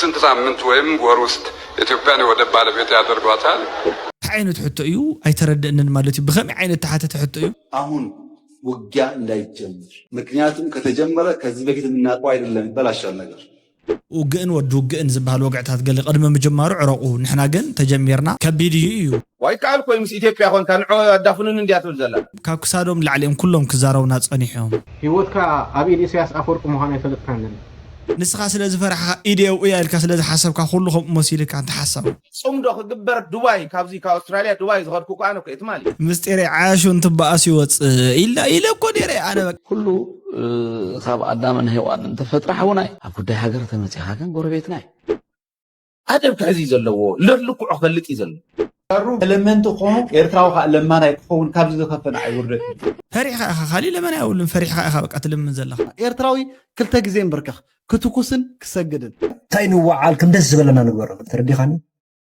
ስንት ሳምንት ወይም ወር ውስጥ ኢትዮጵያን የወደብ ባለቤት ያደርጓታል። እንታይ ዓይነት ሕቶ እዩ? ኣይተረደእንን ማለት እዩ። ብኸመይ ዓይነት ተሓተተ ሕቶ እዩ? አሁን ውጊያ እንዳይጀምር፣ ምክንያቱም ከተጀመረ ከዚህ በፊት የምናውቀው አይደለም፣ ይበላሻል ነገር። ውግእን ወዲ ውግእን ዝበሃል ወግዕታት ገለ ቅድሚ ምጅማሩ ዕረቑ። ንሕና ግን ተጀሚርና፣ ከቢድ እዩ እዩ። ዋይከኣል ኮይ ምስ ኢትዮጵያ ኮንካ ንዑ ኣዳፍኑን እንድያ ትብል ዘላ። ካብ ክሳዶም ላዕሊኦም ኩሎም ክዛረቡና ጸኒሖም። ህይወትካ ኣብ ኢድ ኢሳያስ ኣፈወርቂ ምዃኑ ኣይፈልጥካን ዘሎ። ንስኻ ስለ ዝፈራሕኻ ኢድ የውእያ ኢልካ ስለ ዝሓሰብካ ኩሉ ከምኡ መሲልካ እንተ ሓሳብ። ጽምዶ ክግበር ዱባይ፣ ካብዚ ካብ ኣውስትራልያ ዱባይ ዝኸድኩ እኮ ኣነ እኮ እየ ትማሊ። ምስጢረይ ዓያሹ እንትበኣስ ይወጽእ ኢላ ኢለ እኮ ነይረ ኣነ በቃ። ኩሉ ካብ ኣዳምን ሄዋንን ተፈጥረ ሓውና እዩ። ኣብ ጉዳይ ሃገር ተመጺኻ ግን ጎረቤትና እዩ። ኣደብ ክሕዝ እዩ ዘለዎ። ልርልክዖ ክፈልጥ እዩ ዘለዎ። ተለመንቲ ክኾኑ ኤርትራዊ ከዓ ለማናይ ክኸውን ካብዚ ዝኸፈ ንዓይ ውርደት እዩ። ፈሪሕኻ ኢኻ ካሊእ ለመና የብሉን ፈሪሕኻ ኢኻ በቃ ትልምን ዘለኻ። ኤርትራዊ ክልተ ግዜ ይንበርከኽ ክትኩስን ክሰግድን። እንታይ ንወዓል ከም ደስ ዝበለና ንግበሮ ተረዲኻኒ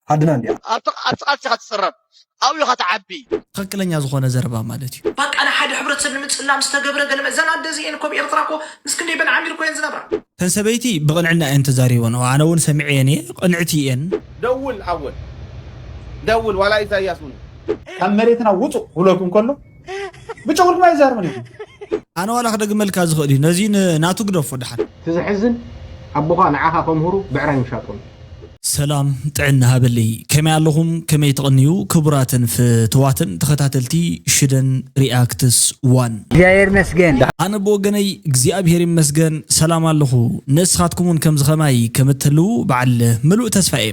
ዓድና እንዲያ። ኣብቲ ቃልሲ ኢኻ ትፅረብ ኣብኡ ኢኻ ትዓቢ። ትኽክለኛ ዝኾነ ዘረባ ማለት እዩ። ባቃ ንሓደ ሕብረተሰብ ንምፅላም ዝተገብረ ገለ እዘን ኣደ እዚኤን እኮ ኣብ ኤርትራ እኮ ምስ ክንደይ በን ዓሚር እኮ እየን ዝነብራ። እተን ሰበይቲ ብቕንዕና እየን ተዛሪበንኦ ኣነ እውን ሰሚዐየን እየ ቅንዕቲ እየን። ደውል ኣወል ደውል ዋላ ኢሳያስ እውን ካብ መሬትና ውፁ ክብለኩም ከሎ ብጨጉርኩም ኣይዛርብን ኢኹም። ኣነ ዋላ ክደግመልካ ዝኽእል እዩ ነዚ ናቱ ግደፎ ደሓን። እቲ ዘሕዝን ኣቦኻ ንዓኻ ከምህሩ ብዕራይ ምሻጦም። ሰላም ጥዕና ሃበለይ ከመይ ኣለኹም ከመይ ትቕንዩ ክቡራትን ፍትዋትን ተኸታተልቲ ሽደን ሪኣክትስ ዋን እግዚኣብሔር ይመስገን። ኣነ ብወገነይ እግዚኣብሔር ይመስገን ሰላም ኣለኹ። ንስኻትኩም እውን ከምዚ ኸማይ ከም እትህልዉ በዓል ምሉእ ተስፋ እየ።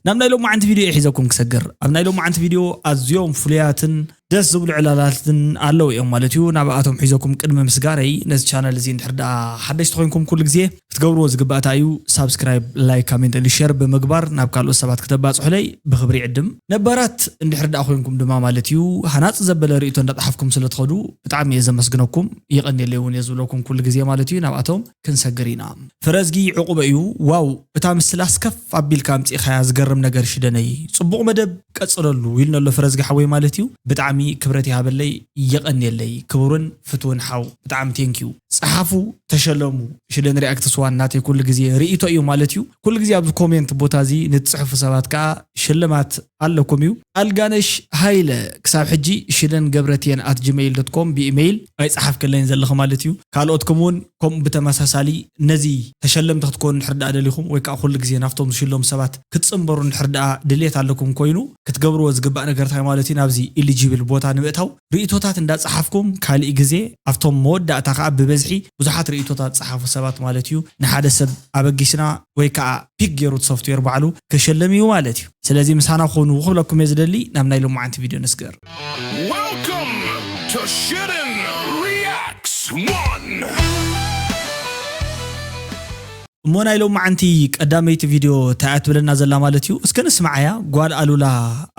ናብ ናይ ሎማዓንቲ ቪድዮ እየ ሒዘኩም ክሰግር። ኣብ ናይ ሎማዓንቲ ቪድዮ ኣዝዮም ፍሉያትን ደስ ዝብሉ ዕላላትን ኣለዉ እዮም ማለት እዩ። ናብኣቶም ሒዘኩም ቅድሚ ምስጋረይ ነዚ ቻነል እዚ እንድሕር ደኣ ሓደሽቲ ኮይንኩም ኩሉ ግዜ ክትገብርዎ ዝግባእ እንታይ እዩ ሳብስክራይብ ላይክ ካሜንት ን ሸር ብምግባር ናብ ካልኦት ሰባት ክተባፅሑለይ ብክብሪ ይዕድም። ነባራት እንድሕር ደኣ ኮይንኩም ድማ ማለት እዩ ሃናፂ ዘበለ ርእይቶ እንዳፀሓፍኩም ስለትኸዱ ብጣዕሚ እየ ዘመስግነኩም። የቐንየለይ እውን እየ ዝብለኩም ኩሉ ግዜ ማለት እዩ። ናብኣቶም ክንሰግር ኢና። ፍረዝጊ ዕቑበ እዩ። ዋው እታ ምስላስ ከፍ ኣቢልካ ኣምጺእኻያ ዝገርም ነገር ሽደነይ ጽቡቕ መደብ ቀጽለሉ ኢልኒ ኣሎ ፍረዝጊ ሓወይ ማለት እዩ። ብጣዕሚ ክብረት ይሃበለይ የቐንየለይ ክቡርን ፍትውን ሓው ብጣዕሚ ቴንኪዩ። ጸሓፉ ተሸለሙ ሽደን ሪኣክትስ ዋን ናተይ ኩሉ ግዜ ርእይቶ እዩ ማለት እዩ። ኩሉ ግዜ ኣብዚ ኮሜንት ቦታ እዚ ንትጽሕፉ ሰባት ከኣ ሽልማት ኣለኩም እዩ። ኣልጋነሽ ሃይለ ክሳብ ሕጂ ሽደን ገብረትየን ኣት ጂሜይል ዶት ኮም ብኢሜይል ኣይጸሓፍክለይን ዘለኺ ማለት እዩ። ካልኦትኩም እውን ከምኡ ብተመሳሳሊ ነዚ ተሸለምቲ ክትኮኑ እንድሕር ደኣ ደሊኹም ወይ ከዓ ኩሉ ግዜ ናብቶም ዝሽለሙ ሰባት ክትጽንበሩ እንድሕር ደኣ ድልየት ኣለኩም ኮይኑ ክትገብርዎ ዝግባእ ነገር እንታይ ማለት እዩ ናብዚ ኢሊጂብል ቦታ ንምእታው ርእይቶታት እንዳጸሓፍኩም ካሊእ ግዜ ኣብቶም መወዳእታ ከዓ ብበዝሒ ብዙሓት ርእይቶታት ዝጸሓፉ ሰባት ማለት እዩ ንሓደ ሰብ ኣበጊስና ወይ ከዓ ፒክ ገይሩ እቲ ሶፍትዌር ባዕሉ ክሸለም እዩ ማለት እዩ። ስለዚ ምሳና ኩኑ ክብለኩም እየ ዝደሊ። ናብ ናይ ሎማዓንቲ ቪድዮ ንስገር። Welcome to Shooting Reacts One. እሞ ናይ ሎማዓንቲ ቀዳመይቲ ቪድዮ እንታይ እያ ትብለና ዘላ ማለት እዩ። እስከ ንስማዓያ። ጓል ኣሉላ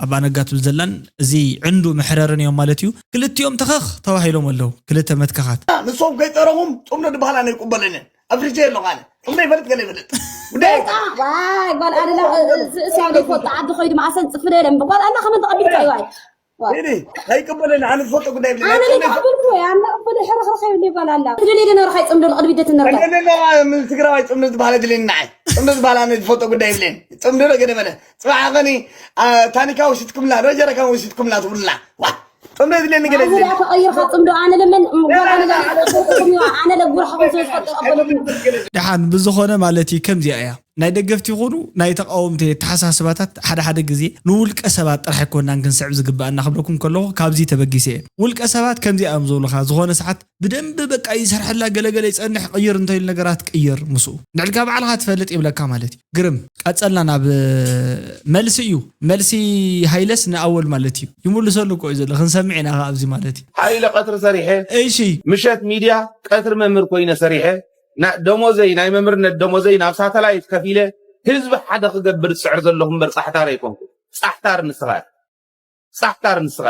ኣባ ነጋ ትብል ዘላን እዚ ዕንዱ መሕረርን እዮም ማለት እዩ። ክልቲኦም ተኸኽ ተባሂሎም ኣለዉ። ክልተ መትከኻት። ንሶም ከይጠረኹም ጥምዶ ድበሃል ኣነ ይቁበለንን ኣብ ፍሪጀ የሎ ካለ ጥምዶ ይፈልጥ ገለ ይፈልጥ ጉዳይ ዋይ ጓል ኣሉላ ዝእስያ ዘይፈልጡ ዓዲ ኮይዱ መዓሰን ጽፍደ የለን ጓል ኣሉላ ከመን ተቐቢልካ ይዋይ ኣይቅበለኒ ኣነ ዝፈልጦ ጉዳይ የብለኒ ኣነ ዘይተቐበልኩ ኣነ ቅበል ሕርኽርኸ ይብለ ይባል ኣላ ትደልየ ደነበርካ ይፅምዶ ንቕድሚት ደትነርካ ትግራዋይ ፅምዶ ዝበሃል የድልየኒ ንዓይ ፅምዶ ዝበሃል ኣነ ዝፈልጦ ጉዳይ የብለኒ ፅምዶ ዶ ገለ በለ ፅባሕ ኸኒ ታኒካ ወሲድኩምላ ዶ ጀረካን ወሲድኩምላ ትብሉላ ዋ ፅምዶ የድልየኒ ገለ ኣነ ደኣ ተቐይርካ ፅምዶ ኣነ ለመን ጓል ኣነ ደኣ ዝፈልጠኩም እዩ ኣነ ለጉርሕኹም ስለ ዝፈልጦ ይቐበለኩም ደሓን ብዝኾነ ማለት እዩ ከምዚኣ እያ ናይ ደገፍቲ ይኹኑ ናይ ተቃወምቲ ኣተሓሳስባታት ሓደ ሓደ ግዜ ንውልቀ ሰባት ጥራሕ ኣይኮናን ክንስዕብ ዝግበኣና ክብለኩም ከለኹ ካብዚ ተበጊሰ እየ። ውልቀ ሰባት ከምዚ እዮም ዝብሉኻ ዝኾነ ሰዓት ብደንቢ በቃ ይሰርሐላ ገለገለ ይጸንሕ ቅይር እንተይሉ ነገራት ቅይር ምስኡ ንዕልካ ባዕልኻ ትፈልጥ ይብለካ ማለት እዩ። ግርም ቀጸልና ናብ መልሲ እዩ። መልሲ ሃይለስ ንኣወል ማለት እዩ ይምልሰሉ እኮ እዩ ዘሎ ክንሰምዕ ኢና ኣብዚ ማለት እዩ። ሓይለ ቀትሪ ሰሪሐ እሺ ምሸት ሚድያ ቀትሪ መምህር ኮይነ ሰሪሐ ደሞዘይ ናይ መምህርነት ደሞዘይ ናብ ሳተላይት ከፊለ ህዝቢ ሓደ ክገብር ዝፅዕር ዘለኹ እምበር ፃሕታር ኣይኮንኩ ፃሕታር ንስኻ ፃሕታር ንስኻ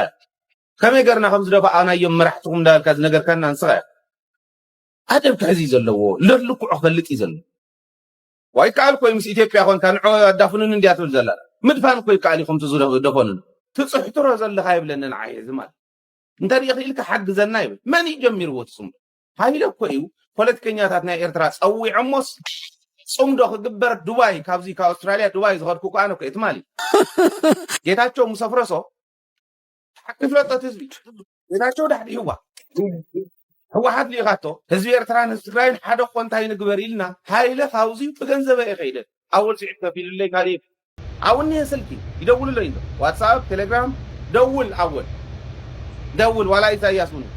ከመይ ገርና ከም ዝደፋኣናዮም መራሕትኹም እንዳበልካ ዝነገርካና ንስኻ ኣደብ ክሕዝ እዩ ዘለዎ ልርልክዖ ክፈልጥ እዩ ዘለዎ ዋይ ከኣል ኮይ ምስ ኢትዮጵያ ኮንካ ንዖ ኣዳፍኑን እንድያ ትብል ዘላ ምድፋን እኮ ይከኣል እዩ ከምቲ ዝደፈኑን ትፅሕትሮ ዘለኻ ይብለኒ ንዓይ እዚ ማለት እንተሪኢ ክኢልካ ሓግዘና ይብል። መን እዩ ጀሚርዎ እቲ ጽምዶ? ሃይለ እኮ እዩ ፖለቲከኛታት ናይ ኤርትራ ጸዊዖሞስ ጽምዶ ክግበር ዱባይ፣ ካብዚ ካብ ኣውስትራልያ ዱባይ ዝኸድኩ እኮ ኣነ እኮ እየ ትማሊ። ጌታቸው ምስ ኣፍረሶ ሓቂ ፍለጠት ህዝቢ ጌታቸው ዳሕዲሕዋ ህወሓት ልኢኻቶ ህዝቢ ኤርትራን ህዝቢ ትግራይን ሓደ እኮ እንታይ ንግበር ኢልና፣ ሃይለ ካብዚ ብገንዘበ እየ ከይደ ኣወል ስዒድ ከፊሉለይ ካሊእ ኣብኒ ስልኪ ይደውልለይ ኣሎ። ዋትሳፕ፣ ቴሌግራም፣ ደውል ኣወል፣ ደውል ዋላ ኢሳያስ እውን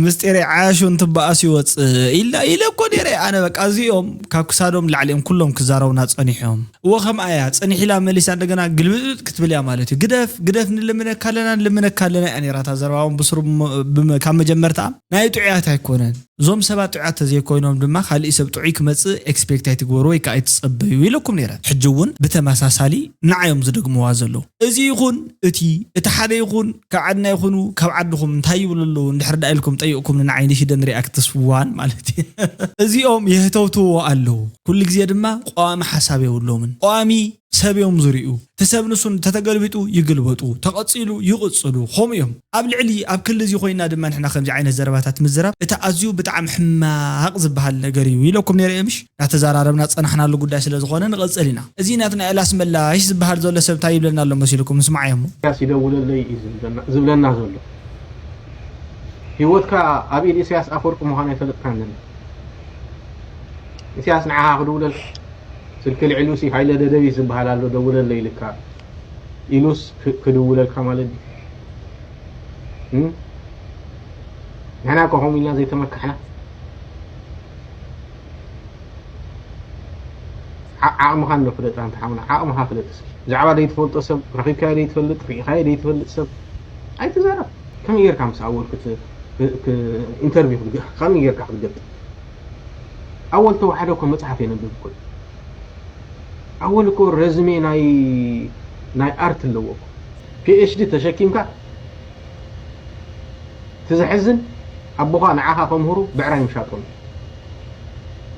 ምስጢረይ ዓያሹ እንትበኣስ ይወፅእ ኢላ ኢለ እኮ ነይረ ኣነ። በቃ እዚኦም ካብ ክሳዶም ላዕሊኦም ኩሎም ክዛረቡና ፀኒሖም። እወ ከምኣ እያ፣ ፀኒሕ ኢላ መሊሳ እንደገና ግልብጥብጥ ክትብል እያ ማለት እዩ። ግደፍ ግደፍ፣ ንልምነካ ኣለና ንልምነካ ኣለና እያ ነይራ እታ ዘረባኦም ብስሩ። ካብ መጀመርታ ናይ ጥዑያት ኣይኮነን። እዞም ሰባት ጥዑያት ተዘይኮይኖም ድማ ካሊእ ሰብ ጥዑይ ክመፅእ ኤክስፔክት ኣይትግበሩ ወይ ከዓ ኣይትፀበዩ ኢለኩም ነይረ። ሕጂ እውን ብተመሳሳሊ ንዓዮም ዝደግምዋ ዘለዉ። እዚ ይኹን እቲ እቲ ሓደ ይኹን ካብ ዓድና ይኹኑ ካብ ዓድኹም እንታይ ይብሉ ኣለዉ እንድሕር ዳ ኢልኩም ጠይቕኩም ንዓይ ንሽደን ሪኣክትስ ዋን ማለት እዩ። እዚኦም የህተውትዎ ኣለዉ። ኩሉ ግዜ ድማ ቀዋሚ ሓሳብ የብሎምን። ቀዋሚ ሰብ እዮም ዝርእዩ። እቲ ሰብ ንሱ እንተተገልቢጡ ይግልበጡ፣ ተቐጺሉ ይቕጽሉ። ከምኡ እዮም። ኣብ ልዕሊ ኣብ ክሊ እዚ ኮይና ድማ ንሕና ከምዚ ዓይነት ዘረባታት ምዝራብ እቲ ኣዝዩ ብጣዕሚ ሕማቕ ዝበሃል ነገር እዩ ኢለኩም ነይረ እየ ምሽ? እናተዘራረብና ዝጸናሕናሉ ጉዳይ ስለ ዝኾነ ንቐጽል ኢና። እዚ ናትናኤል ኣስመላሽ ዝበሃል ዘሎ ሰብ እንታይ ይብለና ኣሎ መሲልኩም? ንስማዓዮ እሞ። ኢሳያስ ይደውለለይ እዩ ዝብለና- ዝብለና ዘሎ። ህይወትካ ኣብ ኢድ ኢሳያስ ኣፈወርቂ ምዃኑ ኣይፈለጥካን ዘሎ። ኢሳያስ ንዓኻ ክድውለልካ ስልኪ ልዒሉ ሲ ሃይለ ደደቢት ዝበሃል ኣሎ ደውለለይ ኢልካ ኢሉስ ክ- ክድውለልካ ማለት ድዩ? እም? ንሕና እኮ ከምኡ ኢልና ዘይተመካሕና ዓ- ዓቕምኻ እንዶ ፍለጥ ኣንታ ሓውና ዓቕምኻ ፍለጥ እስኪ ብዛዕባ ዘይትፈልጦ ሰብ ረኺብካዮ ዘይትፈልጥ ርኢኻዮ ዘይትፈልጥ ሰብ ኣይትዛረብ ከመይ ጌርካ ምስ ኣወል ክት- ክ- ክ- ኢንተርቪው ክትገ- ከመይ ጌርካ ክትገጥም ኣወል ተዋሕዶ እኮ መፅሓፍ የንብብ እኮ እዩ። ኣወል እኮ ረዝሜ ናይ ናይ ኣርት ኣለዎ እኮ ፒኤችዲ ተሸኪምካ እቲ ዘሕዝን ኣቦኻ ንዓኻ ከምህሩ ብዕራይ ምሻጦም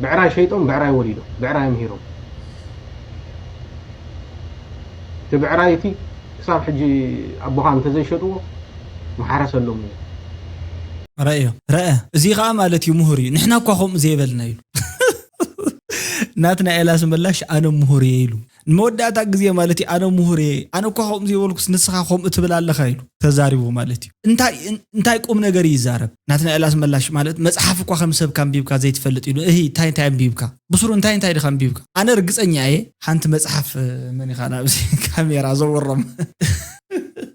ብዕራይ ሸይጦም ብዕራይ ወሊዶም ብዕራይ ኣምሂሮም እቲ ብዕራይ እቲ ክሳብ ሕጂ ኣቦኻ እንተዘይሸጥዎ ምሓረሰሎም እዩ ረእዮ ረአ እዚ ከዓ ማለት እዩ ምሁር እዩ ንሕና እኳ ከምኡ ዘይበልና ኢሉ ናትናኤል ኣስመላሽ ኣነ ምሁር እየ ኢሉ ንመወዳእታ ግዜ ማለት እዩ ኣነ ምሁር እየ ኣነ እኳ ከምኡ ዘይበልኩስ ንስኻ ከምኡ ትብል ኣለኻ ኢሉ ተዛሪቡ ማለት እዩ እንታይ እንታይ ቁም ነገር ይዛረብ ናትናኤል ኣስመላሽ ማለት መፅሓፍ እኳ ከም ሰብ ካንቢብካ ዘይትፈልጥ ኢሉ እሂ እንታይ እንታይ ኣንቢብካ ብስሩ እንታይ እንታይ ድኻ ኣንቢብካ ኣነ ርግፀኛ እየ ሓንቲ መፅሓፍ መን ኢኻ ናብዚ ካሜራ ዘወሮም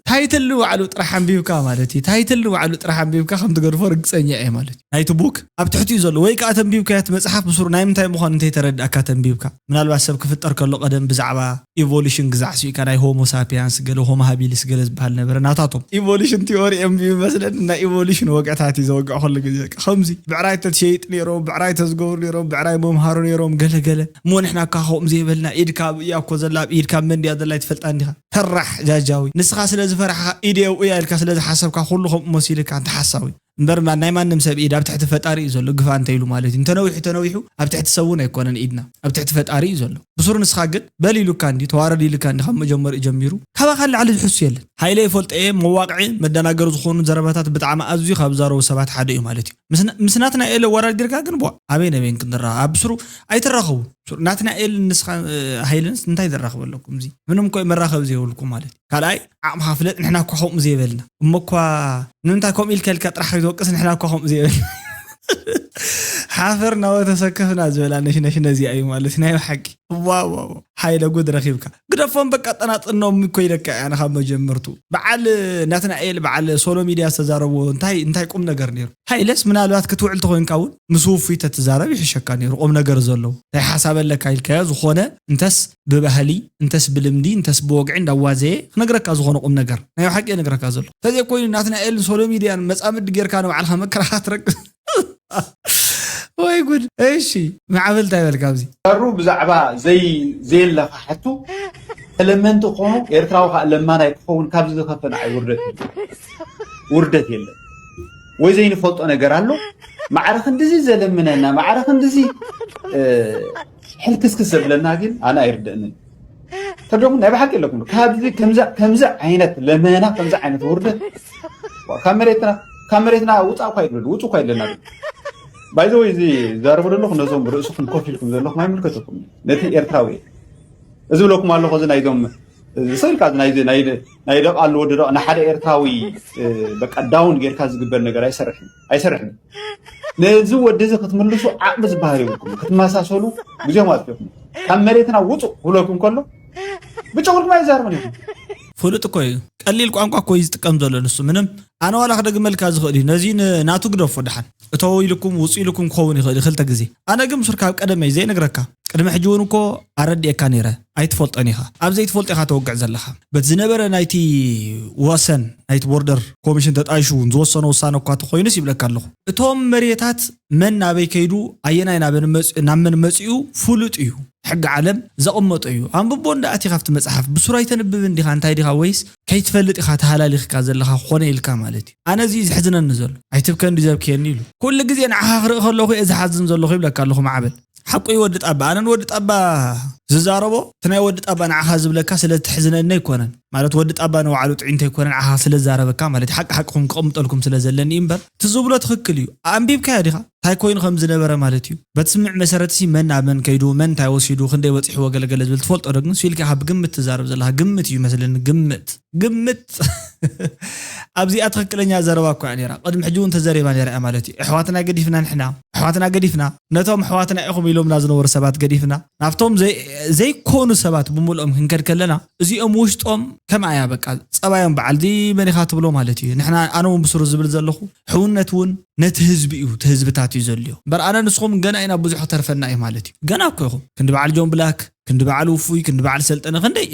ታይትል ንባዕሉ ጥራሕ ኣንቢብካ ማለት እዩ ታይትል ንባዕሉ ጥራሕ ኣንቢብካ ከም ትገድፎ ርግፀኛ እየ ማለት እዩ ናይቲ ቡክ ኣብ ትሕቲኡ ዘሎ ወይ ከዓ ተንቢብካያ እቲ መፅሓፍ ብስሩ ናይ ምንታይ ምዃኑ እንተይተረዳእካ ተንቢብካ ምናልባት ሰብ ክፍጠር ከሎ ቀደም ብዛዕባ ኢቮሉሽን ግዛዕ ስኢካ ናይ ሆሞ ሳፒያንስ ገለ ሆሞ ሃቢልስ ገለ ዝበሃል ነበረ ናታቶም ኢቮሉሽን ቲዮሪ እዮም ይመስለን ናይ ኢቮሉሽን ወግዕታት እዩ ዘወግዕ ከሉ ግዜ ከምዚ ብዕራይ ተትሸይጥ ነይሮም ብዕራይ ተዝገብሩ ነይሮም ብዕራይ መምሃሩ ነይሮም ገለ ገለ እሞ ንሕና እካ ከምኡ ዘይበልና ኢድካ ኣብእያ እኮ ዘላ ኣብ ኢድካ መን ድያ ዘላ ይትፈልጣ እንዲኻ ፈራሕ ጃጃዊ ንስኻ ስለ ዝፈራሕኻ ኢድ የብእያ ኢልካ ስለ ዝሓሰብካ ኩሉ ከምኡ መሲልካ እንተ ሓሳዊ እምበር ማ- ናይ ማንም ሰብ ኢድ ኣብ ትሕቲ ፈጣሪ እዩ ዘሎ ግፋ እንተ ኢሉ ማለት እዩ እንተነዊሑ ተነዊሑ ኣብ ትሕቲ ሰብ እውን ኣይኮነን ኢድና ኣብ ትሕቲ ፈጣሪ እዩ ዘሎ ብሱሩ ንስኻ ግን በል ኢሉካ እንዲ ተዋረድ ኢልካ እንዲ ካብ መጀመሪኡ ጀሚሩ ካባኻ ላዕሊ ዝሕሱ የለን ሃይለ ይፈልጦ እየ መዋቅዒ መደናገሪ ዝኾኑ ዘረባታት ብጣዕሚ ኣዝዩ ካብ ዛረቡ ሰባት ሓደ እዩ ማለት እዩ ምስ- ምስ ናትና ኤለ ወራድ ጌርካ ግን ቦ ኣበይ ነበይን ክንራ ኣብ ብሱሩ ኣይትራኸቡ ናትና ኤል ንስኻ ሃይለንስ እንታይ ዘራኽበለኩም እዚ ምንም ኮይ መራኸቢ ዘይብልኩም ማለት እዩ ካልኣይ ዓቕምኻ ፍለጥ ንሕና እኳ ከምኡ ዘይበልና እሞ እኳ ንምንታይ ከምኡ ኢልካ ኢልካ ጥራሕ ከይትወቅስ ንሕና እኳ ከምኡ ዘይበልና ሓፈር ናወ ተሰከፍና ዝበላ ነሽነሽ ነዚኣ እዩ ማለት ናይ ብሓቂ ዋው ሓይለ ጉድ ረኺብካ ግደፎም በቃ ጠናጥኖም እኮ ኢለካ እያ ንኻብ መጀመርቱ በዓል ናትናኤል በዓል ሶሎ ሚድያ ዝተዛረብዎ እንታይ እንታይ ቁም ነገር ነይሩ ሃይለስ ምናልባት ክትውዕል ተኮይንካ እውን ምስ ውፉይ ተትዛረብ ይሕሸካ ነይሩ ቁም ነገር ዘለዉ እንታይ ሓሳብ ኣለካ ኢልካዮ ዝኾነ እንተስ ብባህሊ እንተስ ብልምዲ እንተስ ብወግዒ እንዳዋዘየ ክነግረካ ዝኾነ ቁም ነገር ናይ ሓቂ ነግረካ ዘሎ ተዘይኮይኑ ናትናኤልን ሶሎ ሚድያን መፃምዲ ጌርካ ንባዕልካ መከራኻ ትረግፅ ወይ ጉድ እሺ ማዕበል እንታይ በልካ ኣብዚ በሩ ብዛዕባ ዘይ ዘየለካ ሕቱ ተለመንቲ ክኾኑ ኤርትራዊ ከዓ ለማናይ ክኸውን ካብዚ ዝኸፈ ንዓይ ውርደት የለን። ውርደት የለን ወይ ዘይንፈልጦ ነገር ኣሎ ማዕረ ክንድዚ ዘለምነና ማዕረ ክንድዚ እ፣ ሕልክስክስ ዘብለና ግን ኣነ ኣይርደእንን ተደሙ ናይ ብሓቂ ኣለኩም። ካብዚ ከምዚ ከምዚ ዓይነት ለመና፣ ከምዚ ዓይነት ውርደት ካብ መሬትና ካብ መሬትና ውፃእ እኳ ይብሉ ውፁ እኳ ይለና። ባይዘወይ እዚ ዛረቡ ዘለኹ ነዞም ርእስኹም ኮፍ ኢልኩም ዘለኹም ኣይምልከተኩም። ነቲ ኤርትራዊ እዚ ብለኩም ኣለኹ። እዚ ናይዞም ዝሰልካ ናይ ናይ ደቃሉ ወዲ ደቃ ንሓደ ኤርትራዊ በቃ ዳውን ጌርካ ዝግበር ነገር ኣይሰርሕን ኣይሰርሕን። ነዚ ወዲ እዚ ክትምልሱ ዓቕሚ ዝበሃል የብልኩም። ክትመሳሰሉ ግዜኹም ኣጥፊኹም። ካብ መሬትና ውፁ ክብለኩም ከሎ ብጨጉልኩም ኣይዛርብን ኢኹም። ፍሉጥ እኮ እዩ። ቀሊል ቋንቋ እኮ እዩ ዝጥቀም ዘሎ ንሱ። ምንም ኣነ ዋላ ክደግመልካ ዝኽእል እዩ። ነዚ ን- ናቱ ግደፎ ደሓን። እተው ኢልኩም ውፁ ኢልኩም ክኸውን ይኽእል እዩ ክልተ ግዜ። ኣነ ግን ብሱር ካብ ቀደመይ ዘይነግረካ ቅድሚ ሕጂ እውን እኮ ኣረዲኤካ ነይረ። ኣይትፈልጦን ኢኻ። ኣብ ዘይትፈልጦ ኢኻ ተወግዕ ዘለኻ። በቲ ዝነበረ ናይቲ ወሰን ናይቲ ቦርደር ኮሚሽን ተጣይሹ እውን ዝወሰኖ ውሳነ እኳ ተኾይኑስ ይብለካ ኣለኹ። እቶም መሬታት መን ናበይ ከይዱ ኣየናይ ናበን መፂ- ናብ መን መፂኡ ፍሉጥ እዩ። ሕጊ ዓለም ዘቐመጦ እዩ። ኣንብቦ እንዳኣቲ ካብቲ መፅሓፍ ብሱር ኣይተንብብን ዲኻ እንታይ ዲኻ ወይስ ከይትፈልጥ ኢኻ ተሃላሊኽካ ዘለኻ ኮነ ኢልካ ማለት እዩ። ኣነ እዚ እዩ ዝሕዝነኒ ዘሎ። ኣይትብከ እንዲ ዘብክየኒ ኢሉ ኩሉ ግዜ ንዓኻ ክርኢ ከለኹ እየ ዝሓዝን ዘለኹ ይብለካ ኣለኹ ማዕበል። ሓቁ እዩ ወዲ ጣባ። ኣነን ወዲ ጣባ ዝዛረቦ እቲ ናይ ወዲ ጣባ ንዓኻ ዝብለካ ስለ ትሕዝነኒ ኣይኮነን። ማለት ወዲ ጣባ ንባዕሉ ጥዒ እንተይኮነ ንዓኻ ስለ ዝዛረበካ ማለት ሓቂ ሓቅኹም ክቐምጠልኩም ስለ ዘለኒ እዩ እምበር እቲ ዝብሎ ትኽክል እዩ። ኣንቢብካዮ ዲኻ? እንታይ ኮይኑ ከም ዝነበረ ማለት እዩ። በቲ ስምዕ መሰረት ሲ መን ናብ መን ከይዱ መን እንታይ ወሲዱ ክንደይ በፂሕዎ ገለገለ ዝብል ትፈልጦ ዶ ግን ስኢልካ ኢኻ ብግምት ትዛረብ ዘለኻ ግምት እዩ መስለኒ ግምት ግምት ኣብዚኣ ትኽክለኛ ዘረባ እኮ እያ ነይራ። ቅድሚ ሕጂ እውን ተዘሪባ ነይራ እያ ማለት እዩ። ኣሕዋትና ገዲፍና ንሕና ኣሕዋትና ገዲፍና ነቶም ኣሕዋትና ኢኹም ኢሎምና ዝነበሩ ሰባት ገዲፍና ናብቶም ዘይ- ዘይኮኑ ሰባት ብምልኦም ክንከድ ከለና እዚኦም ውሽጦም ከምኣ እያ በቃ ጸባዮም በዓል እዚ መን ኢኻ ትብሎ ማለት እዩ። ንሕና ኣነ እውን ብስሩ ዝብል ዘለኹ ሕውነት እውን ነቲ ህዝቢ እዩ እቲ ህዝብታት እዩ ዘልዮ እምበር ኣነ ንስኹም ገና ኢና ብዙሕ ክተርፈና እዩ ማለት እዩ። ገና እኮ ኢኹም ክንዲ በዓል ጆን ብላክ ክንዲ በዓል ውፉይ ክንዲ በዓል ሰልጠነ ክንደይ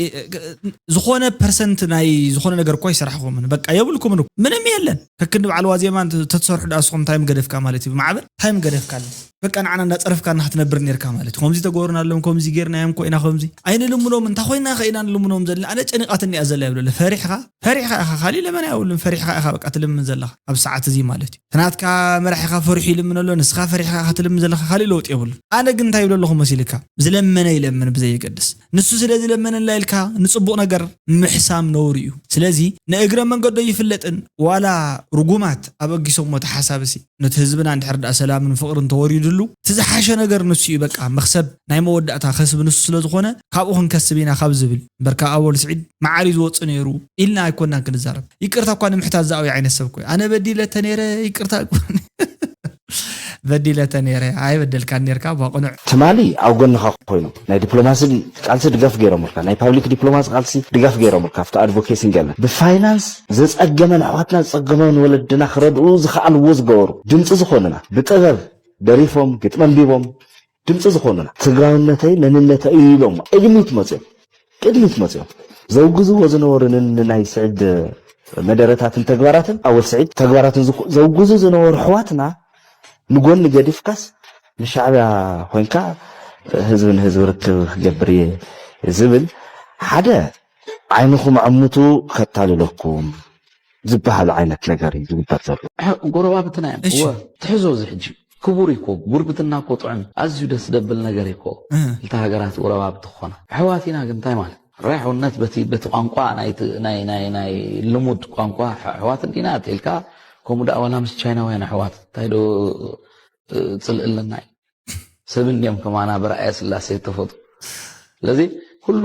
ዝኾነ ፐርሰንት ናይ ዝኾነ ነገር እኮ ይሰራሕኹምን በቃ የብልኩምን እኮ ምንም የለን። ከክንዲ በዓል ዋዜማ እንተ- ተትሰርሑ ዳ እስኹም እንታይ ምገደፍካ ማለት እዩ ማዕበል እንታይ ምገደፍካ ኣሎ በቃ ንዓና እንዳፀረፍካና ክትነብር ነርካ ማለት እዩ። ከምዚ ተገብሩና ኣለዎም ከምዚ ጌርናዮም እኮ ኢና ከምዚ ኣይንልምኖም እንታይ ኮይና ከ ኢና ንልምኖም ዘለና ኣነ ጨኒቃትኒ እያ ዘላ ይብለለ ፈሪሕኻ ፈሪሕኻ ኢኻ ካሊእ ለመና የብሉን ፈሪሕኻ ኢኻ በቃ ትልምን ዘለኻ ኣብ ሰዓት እዚ ማለት እዩ። ናትካ መራሒኻ ፈሪሑ ይልምን ኣሎ ንስኻ ፈሪሕኻ ኢኻ ትልምን ዘለኻ ካሊእ ለውጢ የብሉን። ኣነ ግን እንታይ ይብሎ ኣለኹ መሲልካ ዝለመነ ይለምን ብዘየገድስ ንሱ ስለ ዝለመነላ ኢልካ ንፅቡቕ ነገር ምሕሳም ነውሪ እዩ። ስለዚ ንእግረ መንገዶ ይፍለጥን ዋላ ርጉማት ኣብ ኣጊሶሞ ተሓሳብሲ ነቲ ህዝብና እንድሕር ደኣ ሰላምን ፍቕርን ተወሪድሉ እቲ ዝሓሸ ነገር ንሱ እዩ በቃ መኽሰብ ናይ መወዳእታ ከስብ ንሱ ስለ ዝኾነ ካብኡ ክንከስብ ኢና ካብ ዝብል እምበርካ ኣወል ስዒድ መዓር እዩ ዝወፅእ ነይሩ ኢልና ኣይኮናን ክንዛረብ ይቅርታ እኳ ንምሕታት ዝኣዊ ዓይነት ሰብ ኮይ ኣነ በዲለ ተነይረ ይቅርታ በዲለ ተነይረ ኣይበደልካን ነርካ ባቕኑዕ ትማሊ ኣብ ጎንኻ ኮይኖም ናይ ዲፕሎማሲ ቃልሲ ድጋፍ ገይሮምልካ ናይ ፓብሊክ ዲፕሎማሲ ቃልሲ ድጋፍ ገይሮምልካ ኣብቲ ኣድቮኬሲ ገለ ብፋይናንስ ዘፀገመን ኣሕዋትና ዝፀገመን ወለድና ክረድኡ ዝኸኣልዎ ዝገበሩ ድምፂ ዝኾኑና ብጥበብ ደሪፎም ግጥሚ ኣንቢቦም ድምፂ ዝኾኑና ትግራውነተይ መንነተይ እዩ ኢሎም ቅድሚት መፅዮም ቅድሚት መፅዮም ዘውግዝዎ ዝነበሩ ንናይ ስዕድ መደረታትን ተግባራትን ኣወል ስዒድ ተግባራትን ዝኹ- ዘውግዙ ዝነበሩ ኣሕዋትና ንጎኒ ገዲፍካስ ንሻዕብያ ኮይንካ ህዝቢ ንህዝቢ ርክብ ክገብር እየ ዝብል ሓደ ዓይንኹም ዕምቱ ከታልለኩም ዝበሃል ዓይነት ነገር እዩ ዝግበር ዘሎ። ጎረባብትና እዮም እወ ትሕዞ እዚ ሕጂ ክቡር እዩ እኮ ጉርብትና እኮ ጥዑም ኣዝዩ ደስ ደብል ነገር እዩ እኮ ክልተ ሃገራት ጎረባብቲ ክኾና ኣሕዋት ኢና ግን እንታይ ማለት ራሕውነት በቲ በቲ ቋንቋ ናይ ናይ ናይ ናይ ልሙድ ቋንቋ ኣሕዋት እንዲና ኢልካ ከምኡ ደኣ ዋላ ምስ ቻይናውያን ኣሕዋት እንታይ ዶ ፅልእ ኣለና እዩ ሰብ እንዲዮም ከማና ብረኣየ ስላሴ ተፈጥሩ ስለዚ ኩሉ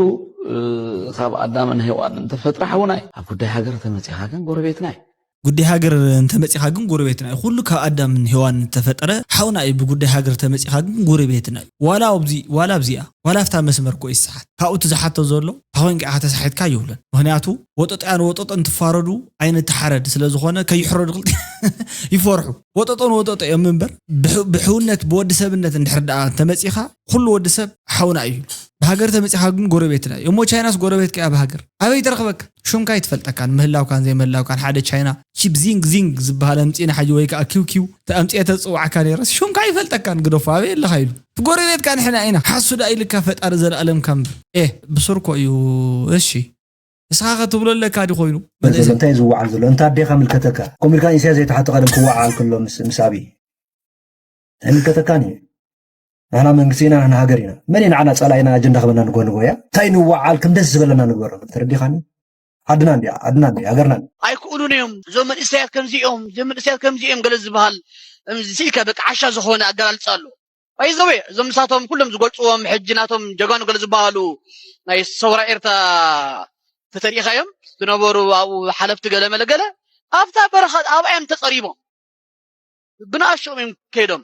ካብ ኣዳምን ሄዋን እንተፈጥረ ሓውና እዩ ኣብ ጉዳይ ሃገር ተመፂኻ ግን ጎረቤትና እዩ ጉዳይ ሃገር እንተመፂኻ ግን ጎረቤትና እዩ። ኩሉ ካብ ኣዳምን ሄዋን ዝተፈጠረ ሓውና እዩ። ብጉዳይ ሃገር ተመፂኻ ግን ጎረቤትና እዩ። ዋላ ኣብዚ ዋላ ኣብዚኣ ዋላ ኣብታ መስመር እኮ ይሰሓት። ካብኡ እቲ ዝሓቶ ዘሎ ታኾይንካ ኢኻ ተሳሒትካ ይብሎን። ምኽንያቱ ወጠጦያ ንወጠጦ እንትፋረዱ ኣይንተሓረድ ስለዝኾነ ከይሕረዱ ክልተ ይፈርሑ። ወጠጦ ንወጠጦ እዮም እምበር ብሕ- ብሕውነት ብወዲ ሰብነት እንድሕር ደኣ እንተመፂኻ ኩሉ ወዲ ሰብ ሓውና እዩ። ብሃገር ተመፂኻ ግን ጎረቤትና እዩ። እሞ ቻይናስ ጎረቤትካ እያ ብሃገር ኣበይ ትረኽበካ? ሹምካ ኣይትፈልጠካን ምህላውካን ዘይምህላውካን ሓደ ቻይና ቺፕ ዚንግ ዚንግ ዝበሃል ኣምፂእና ሓጂ ወይ ከዓ ኪው ኪው ኣምፂአ ተፅዋዕካ ነይረስ ሹምካ ኣይፈልጠካን ግደፎ ኣበይ ኣለኻ ኢሉ እቲ ጎረቤትካ ንሕና ኢና ሓሱ ደኣ ኢልካ ፈጣሪ ዘለኣለምካ እምበር ኤ ብሱር እኮ እዩ እሺ ንስኻ ከ ትብሎ ኣለካ ድዩ ኮይኑ መለሰ እንታይ እዩ ዝወዓል ዘሎ እንተ ኣዴኻ ምልከተካ ከምኡ ኢልካ ኢሳያስ ዘይተሓተ ቀደም ክወዓል ከሎ ምስ ምስ ኣብይ ኣይምልከተካን እዩ ንሕና መንግስቲ ኢና፣ ንሕና ሃገር ኢና። መን እዩ ንዓና ጸላኢና ኣጀንዳ ክበና ንጎ ንጎ እያ? እንታይ ንወዓል ከም ደስ ዝበለና ንግበሮ። ተረዲኻኒ? ዓድና እንዲያ፣ ዓድና እንዲያ፣ ሃገርና እንዲያ። ኣይክእሉን እዮም። እዞም መንእሰያት ከምዚ እዮም፣ እዞም መንእሰያት ከምዚ እዮም ገለ ዝበሃል እምዚ ኢልካ በቃ ዓሻ ዝኾነ ኣገላልጻ ኣሎ። ኣይዘወ እዞም ንሳቶም ኩሎም ዝገልጽዎም ሕጂ ናቶም ጀጋኑ ገለ ዝበሃሉ ናይ ሰውራ ኤርትራ ተተሪኢኻዮም ዝነበሩ ኣብኡ ሓለፍቲ ገለ መለ ገለ ኣብታ በረኻ ኣብኣ እዮም ተጸሪቦም። ብንኣሽኦም እዮም ከይዶም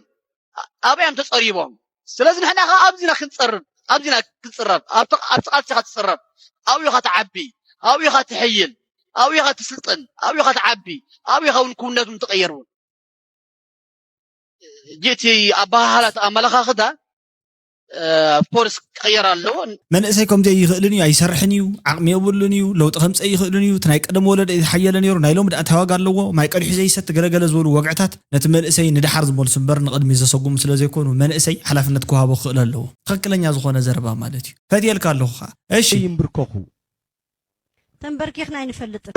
ኣብኣ እዮም ተጸሪቦም። ስለዚ ንሕና ከኣ ኣብዚና ክንጸርብ ኣብዚና ክንጽረብ ኣብቲ ኣብቲ ቃልሲ ኢኻ ትጽረብ ኣብኡ ኢኻ ትዓቢ ኣብኡ ኢኻ ትሕይል ኣብኡ ኢኻ ትስልጥን ኣብኡ ኢኻ ትዓቢ ኣብኡ ኢኻ እውን ክውነቱን ትቕየር እውን። ጅእቲ ኣባሃህላት ኣመለኻኽታ ፖሊስ ክቕየር ኣለዎ። መንእሰይ ከምዚ ኣይኽእልን እዩ፣ ኣይሰርሕን እዩ፣ ዓቕሚ የብሉን እዩ፣ ለውጢ ከምፀእ ይኽእልን እዩ፣ እቲ ናይ ቀደም ወለዶ ዝሓየለ ነይሩ፣ ናይ ሎሚ ደኣ እንታይ ዋጋ ኣለዎ፣ ማይ ቀዲሑ ዘይሰቲ ገለገለ ዝበሉ ወግዕታት ነቲ መንእሰይ ንደሓር ዝመልሱ እምበር ንቕድሚት ዘሰጉሙ ስለዘይኮኑ መንእሰይ ሓላፍነት ክወሃቦ ክኽእል ኣለዎ። ትኽክለኛ ዝኾነ ዘረባ ማለት እዩ። ፈትየልካ ኣለኹ ኸዓ። እሺ። ይንብርከኹ። ተንበርኪኽና ኣይንፈልጥን።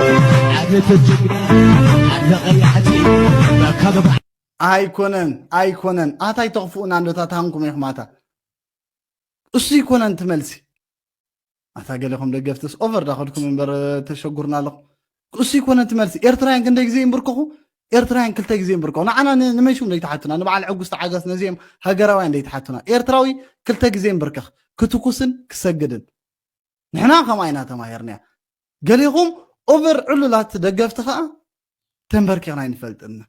ኣይኮነን ኣይኮነን ኣታ ኣይተኽፍኡና እንዶ እታ ተሃንኩም ኢኹም ኣታ እሱ ኣይኮነን እቲ መልሲ ኣታ ገለኹም ደገፍትስ ኦቨር ዳኸድኩም እምበር ተሸጉርና ኣለኹም እሱ ኣይኮነን እቲ መልሲ ኤርትራውያን ክንደይ ግዜ ይንብርከኹ ኤርትራውያን ክልተ ግዜ ይንብርከኹ ንዓና ንመን ሽም ዘይትሓቱና ንበዓል ዕጉስ ተዓገስ ነዚኦም ሃገራውያን ዘይትሓቱና ኤርትራዊ ክልተ ግዜ ይንብርከኽ ክትኩስን ክሰግድን ንሕና ከምኣ ኢና ተማሂርናያ። ገሌኹም ኦቨር ዕሉላት ደገፍቲ ኸኣ ተንበርኪኽና ኣይንፈልጥን ኢና።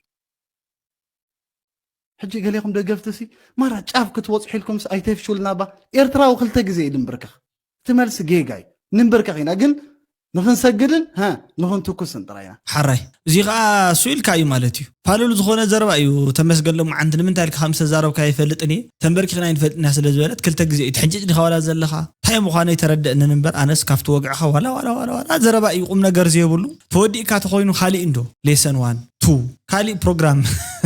ሕጂ ገሌኹም ደገፍቲ ሲ ማራ ጫፍ ክትበጽሑ ኢልኩምስ ኣይተፍሹልና እባ። ኤርትራዊ ክልተ ግዜ እዩ ድንብርክኽ። እቲ መልሲ ጌጋ እዩ። ንንብርከኽ ኢና ግን ንኽንሰግድን ሀ ንኽንትኩስን ጥራይ ኢና። ሓራይ እዚ ኸኣ እሱ ኢልካ እዩ ማለት እዩ። ፋሉል ዝኾነ ዘረባ እዩ ተመስገን ሎምዓንቲ ንምንታይ ኢልካ ከም ዝተዛረብካ ኣይፈልጥን እየ ተንበርኪኽና ኣይንፈልጥን ኢና ስለ ዝበለት ክልተ ግዜ እዩ ትሕንጭጭ ዲኻ ዋላ ዘለኻ እንታይ ምዃኑ ኣይተረደእንን እምበር ኣነስ ካብቲ ወግዕኻ ዋላ ዋላ ዋላ ዋላ ዘረባ እዩ ቁምነገር ዘየብሉ ተወዲእካ ተኾይኑ ካሊእ እንዶ lesson one two ካሊእ program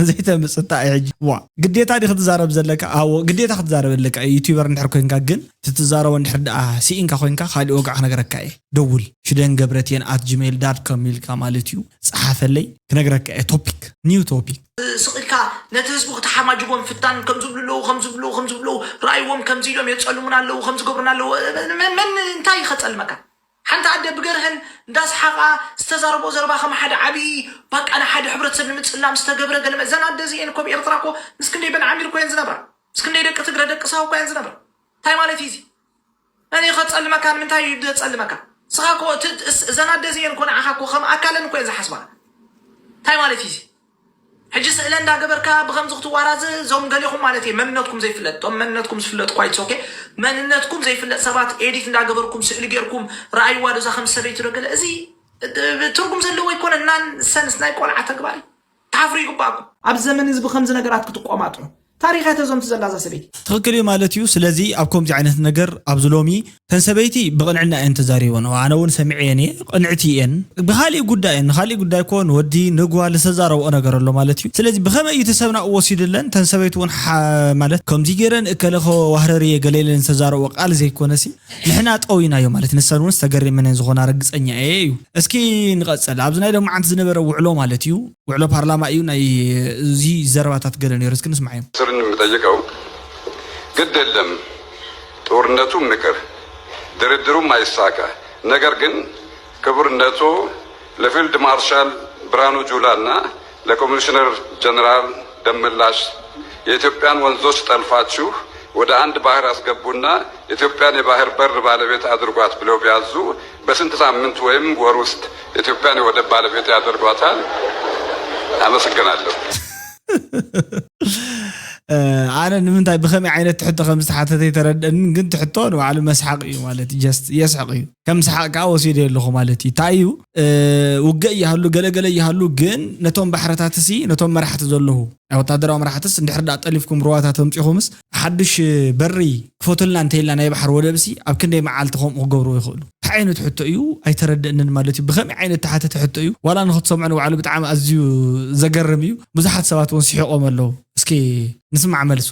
ዘይተምጽእ እንታይ እዩ ሕጂ ዋእ ግዴታ ድዩ ክትዛረብ ዘለካ ኣዎ ግዴታ ክትዛረብ ኣለካ ዩቱበር እንድሕር ኮይንካ ግን እቲ ትዛረቦ እንድሕር ደኣ ስኢንካ ኮይንካ ካሊእ ወግዒ ክነግረካ እየ ደውል ሽደን ገብረትየን at gmail dot com ኢልካ ማለት እዩ ጸሓፈለይ ክነግረካ እየ topic new topic ስቕ ኢልካ ነቲ ህዝቢ ክትሓማጅጎ ምፍታን ከም ዝብሉ ኣለዉ ከም ዝብሉ ከም ዝብሉ ረኣይዎም ከምዚ ኢሎም የጸልሙና ኣለዉ ከም ዝገብሩና ኣለዉ መን መን እንታይ እዩ ከጸልመካ ሓንቲ ኣደ ብገርህን እንዳሰሓቓ ዝተዛረቦ ዘረባ ከም ሓደ ዓብዪ ባቃ ንሓደ ሕብረተሰብ ንምጽላም ዝተገብረ ገለ መ- እዘን ኣደ እዚኤን እኮ ኣብ ኤርትራ እኮ ምስ ክንደይ በን ዓሚር እኮ እየን ዝነብራ ምስ ክንደይ ደቂ ትግረ ደቂ ሳሆ እኮ እየን ዝነብራ እንታይ ማለት እዩ እዚ መን እዩ ከጸልመካ ንምንታይ እዩ ዘጸልመካ ስኻ እኮ እቲ- እስ- እዘን ኣደ እዚኤን እኮ ንዓኻ እኮ ከም ኣካለን እኮ እየን ዝሓስባ እንታይ ማለት እዩ እዚ ሕጂ ስእለ እንዳገበርካ ብኸምዚ ክትዋራዘ እዞም ገሌኹም ማለት እየ መንነትኩም ዘይፍለጥ እቶም መንነትኩም ዝፍለጥ እኳ it's okay መንነትኩም ዘይፍለጥ ሰባት ኤዲት እንዳገበርኩም ስእሊ ጌርኩም ረኣይዋ ዶ እዛ ከም ሰበይቲ ዶ ገለ እዚ ትርጉም ዘለዎ ኣይኮነን ናን ሰንስ ናይ ቆልዓ ተግባር እዩ ትሓፍሩ ይግባእኩም ኣብ ዘመን እዚ ብኸምዚ ነገራት ክትቆማጥዑ ታሪኻ ተዘምቱ ዘላ እዛ ሰበይቲ ትኽክል እዩ ማለት እዩ ስለዚ ኣብ ከምዚ ዓይነት ነገር ኣብዚ ሎሚ ተን ሰበይቲ ብቕንዕና እየን ተዛሪበንኦ ኣነ እውን ሰሚዐየን እየ ቅንዕቲ እየን ብኻሊእ ጉዳይ እየን ንኻሊእ ጉዳይ እኮ ንወዲ ንጓል ዝተዛረብኦ ነገር ኣሎ ማለት እዩ ስለዚ ብኸመይ እዩ እቲ ሰብ ናብኡ ወሲድለን ተን ሰበይቲ እውን ማለት ከምዚ ገይረን እከለ ከዋህረር እየ ገለ ኢለን ዝተዛረብኦ ቃል ዘይኮነሲ ንሕና ጠዊናዮ ማለት ንሰን እውን ዝተገሪመን እየን ዝኾና ርግፀኛ እየ እዩ እስኪ ንቐፀል ኣብዚ ናይ ሎማዓንቲ ዝነበረ ውዕሎ ማለት እዩ ውዕሎ ፓርላማ እዩ ናይ እዚ ዘረባታት ገለ ነይሩ እስኪ ንስማዓዮም ስርን የምጠይቀው ግድ የለም ጦርነቱ ምቅር ድርድሩም አይሳካ ነገር ግን ክቡርነቶ ለፊልድ ማርሻል ብርሃኑ ጁላ እና ለኮሚሽነር ጀነራል ደመላሽ የኢትዮጵያን ወንዞች ጠልፋችሁ ወደ አንድ ባህር አስገቡና ኢትዮጵያን የባህር በር ባለቤት አድርጓት ብለው ቢያዙ በስንት ሳምንት ወይም ወር ውስጥ ኢትዮጵያን የወደብ ባለቤት ያደርጓታል? አመሰግናለሁ። ኣነ ንምንታይ ብኸመይ ዓይነት ትሕቶ ከም ዝተሓተተ ይተረድአንን ግን ትሕቶ ንባዕሉ መስሓቅ እዩ ማለት ጀስት የስሕቅ እዩ ከም ሰሓቅ ከዓ ወሲደ ኣለኹ ማለት እዩ እንታይ እዩ ውግእ ይሃሉ ገለገለ ይሃሉ ግን ነቶም ባሕርታት ሲ ነቶም መራሕቲ ዘለዉ ናይ ወታደራዊ መራሕትስ እንድሕር ዳ ጠሊፍኩም ሩዋታት ኣምፂኹምስ ሓዱሽ በሪ ክፈቱልና እንተኢልና ናይ ባሕሪ ወደብሲ ኣብ ክንደይ መዓልቲ ከምኡ ክገብርዎ ይኽእሉ? እንታይ ዓይነት ሕቶ እዩ ኣይተረደእንን ማለት እዩ። ብኸመይ ዓይነት ተሓተተ ሕቶ እዩ ዋላ ንኽትሰምዖ ንባዕሉ ብጣዕሚ ኣዝዩ ዘገርም እዩ። ብዙሓት ሰባት እውን ስሒቖም ኣለዉ። እስኪ ንስማዕ መልሱ።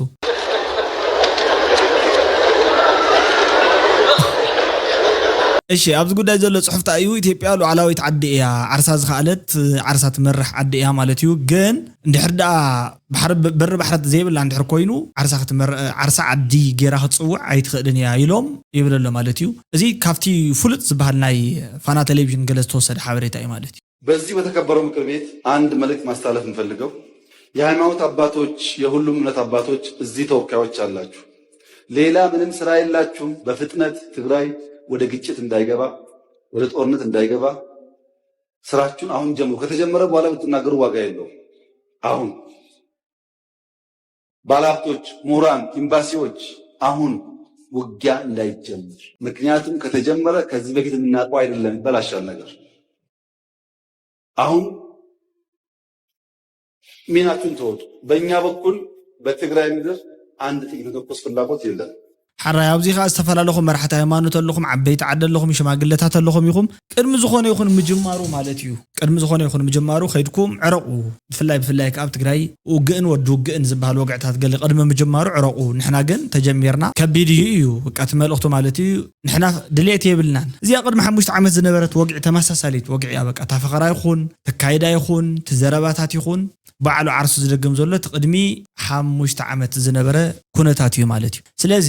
እሺ፣ ኣብዚ ጉዳይ ዘሎ ጽሑፍ እንታይ እዩ? ኢትዮጵያ ሉዓላዊት ዓዲ እያ፣ ዓርሳ ዝኸኣለት፣ ዓርሳ ትመርሕ ዓዲ እያ ማለት እዩ። ግን እንድሕር ደኣ ባሕሪ፣ በሪ ባሕሪ ዘይብላ እንድሕር ኮይኑ፣ ዓርሳ ክትመር-፣ ዓርሳ ዓዲ ጌራ ክትጽውዕ ኣይትኽእልን እያ ኢሎም ይብል ኣሎ ማለት እዩ። እዚ ካብቲ ፍሉጥ ዝበሃል ናይ ፋና ቴሌቪዥን ገለ ዝተወሰደ ሓበሬታ እዩ ማለት እዩ። በዚህ በተከበረው ምክር ቤት አንድ መልእክት ማስተላለፍ የምፈልገው፣ የሃይማኖት አባቶች፣ የሁሉም እምነት አባቶች እዚህ ተወካዮች አላችሁ። ሌላ ምንም ስራ የላችሁም። በፍጥነት ትግራይ ወደ ግጭት እንዳይገባ፣ ወደ ጦርነት እንዳይገባ ስራችሁን አሁን ጀምሩ። ከተጀመረ በኋላ ብትናገሩ ዋጋ የለውም። አሁን ባለሀብቶች፣ ምሁራን፣ ኤምባሲዎች፣ አሁን ውጊያ እንዳይጀምር። ምክንያቱም ከተጀመረ ከዚህ በፊት የምናውቀው አይደለም፣ ይበላሻል ነገር። አሁን ሚናችሁን ተወጡ። በእኛ በኩል በትግራይ ምድር አንድ ጥይት መተኮስ ፍላጎት የለም። ሓራይ፣ ኣብዚ ኸዓ ዝተፈላለኹም መራሕቲ ሃይማኖት ኣለኹም፣ ዓበይቲ ዓዲ ኣለኹም፣ ሽማግለታት ኣለኹም ኢኹም፣ ቅድሚ ዝኾነ ይኹን ምጅማሩ ማለት እዩ። ቅድሚ ዝኾነ ይኹን ምጅማሩ ከይድኩም ዕረቑ። ብፍላይ፣ ብፍላይ ከኣ ኣብ ትግራይ ውግእን ወዲ ውግእን ዝበሃል ወግዕታት ገለ ቅድሚ ምጅማሩ ዕረቑ። ንሕና ግን ተጀሚርና፣ ከቢድ እዩ እዩ፣ በቃ፣ እቲ መልእኽቱ ማለት እዩ። ንሕና ድሌት የብልናን። እዚኣ ቅድሚ ሓሙሽተ ዓመት ዝነበረት ወግዒ ተመሳሳሊት ወግዒ እያ። በቃ፣ እታ ፈኸራ ይኹን፣ ተካይዳ ይኹን፣ እቲ ዘረባታት ይኹን፣ ባዕሉ ዓርሱ ዝደግም ዘሎ እቲ ቅድሚ ሓሙሽተ ዓመት ዝነበረ ኩነታት እዩ ማለት እዩ። ስለዚ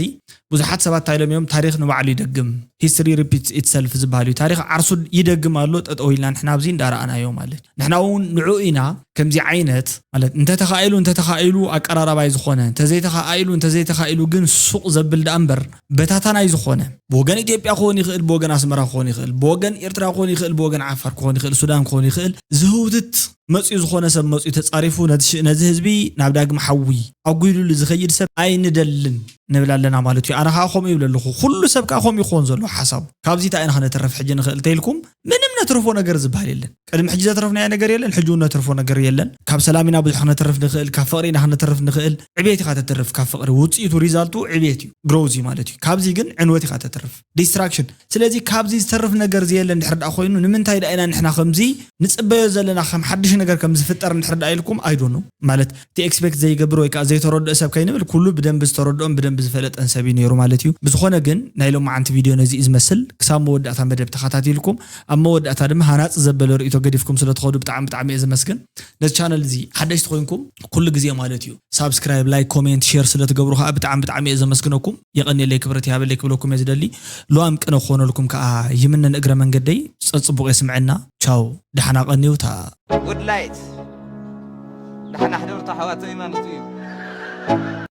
ብዙሓት ሰባት እንታይ ኢሎም እዮም፣ ታሪኽ ንባዕሉ ይደግም፣ history repeats itself ዝበሃል እዩ። ታሪኽ ዓርሱ ይደግም ኣሎ፣ ጠጠው ኢልና ንሕና ኣብዚ እንዳረኣናዮ ማለት እዩ። ንሕና እውን ንዑ ኢና ከምዚ ዓይነት ማለት እንተተኻኢሉ፣ እንተተኻኢሉ ኣቀራራባይ ዝኾነ፣ እንተዘይተኻኢሉ፣ እንተዘይተኻኢሉ ግን ሱቕ ዘብል ደኣ እምበር በታታናይ ዝኾነ ብወገን ኢትዮጵያ ክኾን ይኽእል፣ ብወገን ኣስመራ ክኾን ይኽእል፣ ብወገን ኤርትራ ክኾን ይኽእል፣ ብወገን ዓፋር ክኾን ይኽእል፣ ሱዳን ክኾን ይኽእል፣ ዝህውትት መፅዩ ዝኾነ ሰብ መፅዩ ተፃሪፉ ነዚ ሽ-፣ ነዚ ህዝቢ ናብ ዳግም ሓዊ ኣጒዱሉ ዝኸይድ ሰብ ኣይንደልን ንብል ኣለና ማለት እዩ። ኣነ ከዓ ከምኡ ይብል ኣለኹ። ኩሉ ሰብ ከዓ ከምኡ ይኾን ዘሎ ሓሳቡ። ካብዚ እንታይ ኢና ክነተርፍ ሕጂ ንኽእል ተይልኩም? ምንም ነትርፎ ነገር ዝበሃል የለን። ቅድሚ ሕጂ ዘትረፍናዮ ነገር የለን፣ ሕጂ እውን ነትርፎ ነገር የለን። ካብ ሰላም ኢና ብዙሕ ክነተርፍ ንኽእል፣ ካብ ፍቕሪ ኢና ክነተርፍ ንኽእል። ዕቤት ኢኻ ተተርፍ ካብ ፍቕሪ። ውፅኢቱ፣ ሪዛልቱ ዕቤት እዩ፣ ግሮዝ እዩ ማለት እዩ። ካብዚ ግን ዕንወት ኢኻ ተተርፍ፣ ዲስትራክሽን። ስለዚ ካብዚ ዝተርፍ ነገር ዘየለ እንድሕር ደኣ ኮይኑ፣ ንምንታይ ደኣ ኢና ንሕና ከምዚ ንጽበዮ ዘለና፣ ከም ሓድሽ ነገር ከም ዝፍጠር እንድሕር ደኣ ኢልኩም፣ I don't know። ማለት እቲ ኤክስፔክት ዘይገብር ወይ ከዓ ዘይተረድኦ ሰብ ከይንብል፣ ኩሉ ብደንቢ ዝተረድኦን ብደንቢ ዝፈለጠን ሰብ እዩ ነይሩ ማለት እዩ። ብዝኾነ ግን ናይ ሎማዓንቲ ቪድዮ ነዚ እዩ ዝመስል። ክሳብ መወዳእታ መደብ ተኸታቲልኩም፣ ኣብ መወዳእታ ድማ ሃናጺ ዘበለ ርእይቶ ገዲፍኩም ስለ ትኸዱ ብጣዕሚ ብጣዕሚ እየ ዘመስግን። ነዚ ቻነል እዚ ሓደሽቲ ኮይንኩም ኩሉ ግዜ ማለት እዩ ሳብስክራይብ፣ ላይክ፣ ኮሜንት፣ ሼር ስለ ትገብሩ ከዓ ብጣዕሚ ብጣዕሚ እየ ዘመስግነኩም። የቐንየለይ፣ ክብረት ይሃበለይ ክብለኩም እየ ዝደሊ። ሉዋም ቅነ ክኾነልኩም ከዓ ይምነን እግረ መንገደይ። ጸጽቡቕ የስምዐና። ቻው፣ ደሓና ቀንዩ። ታ ጉድ ላይት፣ ደሓና ሕደሩ ኣሕዋተይ ማለት እዩ።